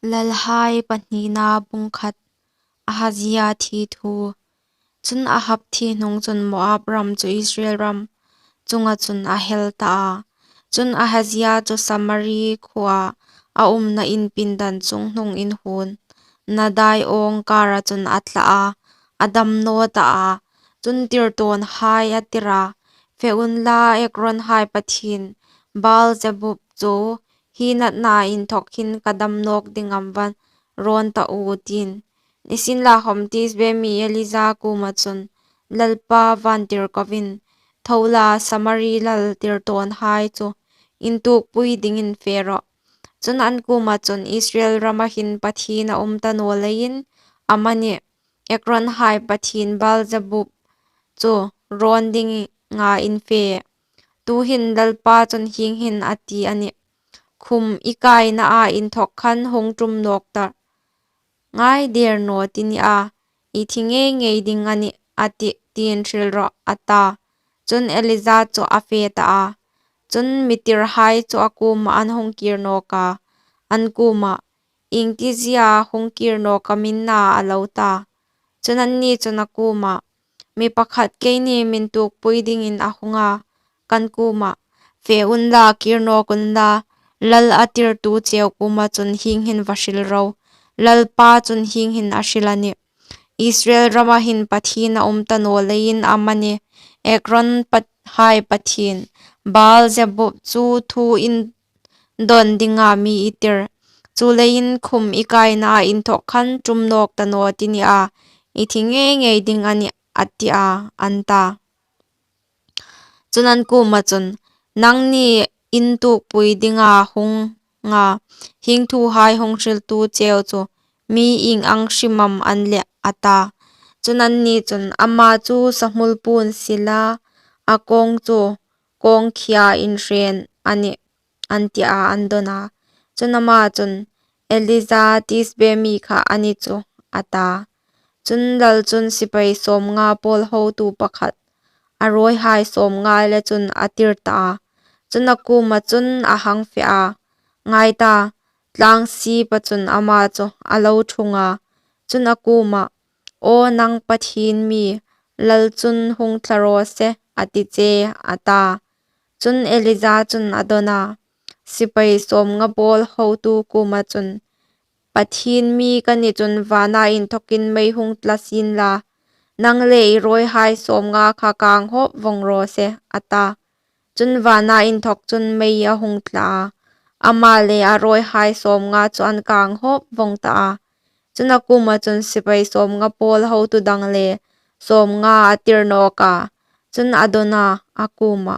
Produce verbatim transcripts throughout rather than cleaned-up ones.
Lalhai pahnina bung khat. Ahazia thi thu. Chun Ahab thi hnung chun Moab ram chu Israel ram chunga chun a hel ta a. Chun Ahazia chu Samari khuoa a umna in pindan chunghnung inhuon Nadai awng kara chun a tla a, a dam naw ta a. Chun tirtawnhai a tir a, Fe unla, Ekronhai pathien Baal-zebub chu hi natna inthawk hin ka dam nawk ding am va rawn ta u, tiin. Nisienlakhawm Tisbe mi Elija kuoma chun Lalpa vantirkoin, Tho la, Samari lal tirtawnhai chu intukpui dingin fe rawh. Chun an kuoma chun, Israel rama hin Pathien a um ta naw leiin amanih, Ekronhai pathien Baal-zebub chu rawn dinga in fe. Tuhin Lalpa chun hieng hin a ti a nih, Khum i kainaa inthawk khan hung tum nawk ta ngai der naw ti ni a, i thi ngei ngei ding a nih, a tih, tiin hril rawh, a ta. Chun Elija chu a fe ta a. Chun mi tirhai chu a kuoma an hung kir nawk a, an kuoma, Iengtizie hung kir nawk am in na? a lo ta. Chun anni chun a kuoma, Mi pakhat keini mi intukpui dingin a hung a, kan kuoma, Fe unla, kir nawk unla, lal a tirtu cheu kuoma chun hieng hin va hril ro, Lalpa chun hieng hin a hril a nih, Israel rama hin Pathien a um ta naw leiin amanih, Ekron pat-, hai pathien Baal-zebub chu thu indawn dinga mi i tir. Chuleiin khum i kainaa inthawk khan tum nawk ta naw ti ni a, i thi ngei ngei ding a nih, a ti a, an ta. Chun an kuoma chun, Nangni intukpui dinga hung a, hieng thuhai hung hriltu cheu chu mi ieng ang hrim am an leh? a ta. Chun anni chun, Ama chu sahmul puon sila, a kawng chu kawngkhia inhren a nih, an ti a, an dawn a. Chun ama chun, Elija Tisbe mi kha a ni chu, a ta. Chun lal chun sipai sawmnga pawl hotu pakhat, a ruoihai sawmnga le chun a tir ta a. Chun a kuoma chun a hang fe a, Ngai ta, tlang sipa chun ama chu a lo thung a. Chun a kuoma, Aw nang Pathien mi, lal chun hung thla raw se, a ti che, a ta. Chun Elija chun a dawn a, sipai sawmnga pawl hotu kuoma chun, Pathien mi ka ni chun vana inthawkin mei hung tla sien la, nang le i ruoihai sawmnga kha kang hawp vawng raw se, a ta. Chun vana inthawk chun mei a hung tla a, ama le a ruoihai sawmnga chu an kang hawp vawng ta a. Chun a kuoma chun sipai sawmnga pawl hotu dang le sawmnga a tir nawk a. Chun a dawn a, a kuoma,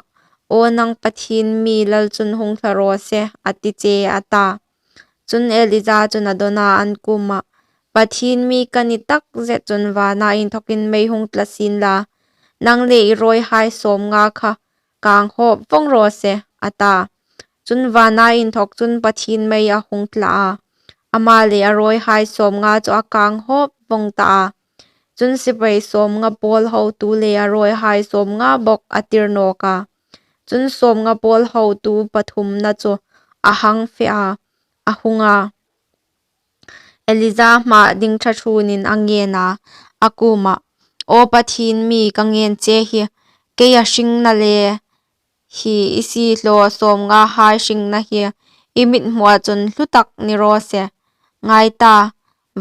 Aw nang Pathien mi, lal chun hung thla raw se, a ti che, a ta. Chun Elija chun a dawn a, an kuoma, Pathien mi ka ni tak zet chun vana inthawkin mei hung tla sien la, nang le i ruoihai sawmnga kha kang hawp vawng raw se, a ta. Chun vana inthawk chun Pathien mei a hung tla a, ama le a ruoihai sawmnga chu a kang hawp vawng ta a. Chun sipai sawmnga pawl hotu le a ruoihai sawmnga bawk a tir nawk a. Chun sawmnga pawl hotu pathumna chu a hang fe a, a hung a, Elija hmaa ding ṭha ṭhunin a ngen a, a kuoma, Aw Pathien mi, ka ngen che hi, keia hringna le hi i siehlaw sawmngahai hringna hi i mithmua chun hlu tak ni raw se. Ngai ta,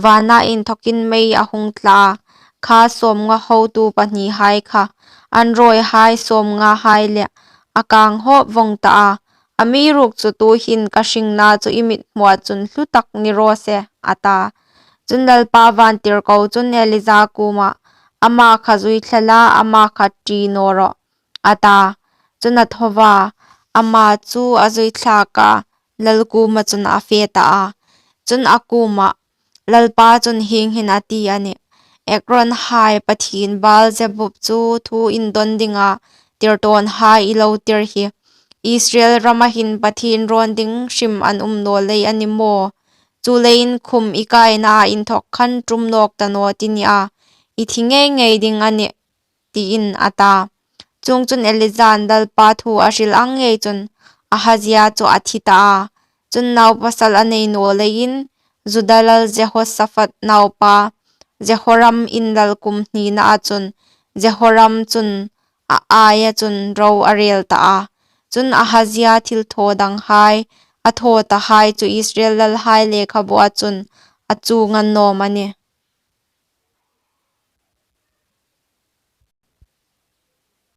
vana inthawkin mei a hung tla a, kha sawmnga hotu pahnihai kha an ruoihai sawmngahai le a kang hawp vawng ta a, amiruokchu tuhin ka hringna chu i mithmua chun hlu tak ni raw se, a ta. Chun Lalpa vantirko chun Elija kuoma, Ama kha zui thla la, ama kha ṭi naw rawh, a ta. Chun a tho a, ama chu a zui thlak a, lal kuoma chun a fe ta a. Chun a kuoma, Lalpa chun hieng hin a ti a nih, Ekronhai pathien Baal-zebub chu thu indawn dinga tirtawnhai i lo tir hi, Israel rama hin Pathien rawn ding hrim an um naw lei a ni maw? Chuleiin khum i kainaa inthawk khan ṭum nawk ta naw ti ni a, i thi ngei ngei ding a nih, tiin a ta. Chuongchun Elijain Lalpa thu a hril ang ngei chun Ahazia chu a thi ta a. Chun naupasal a nei naw leiin Juda lal Jehosaphat naupa Jehoram inlal kum hninaa chun Jehoram chun a aia chun ro a rêl ta a. Chun, Ahazia thilthaw danghai a thaw tahai chu Israel lalhai inlal lekhabua chun a chuong a ni naw am a nih?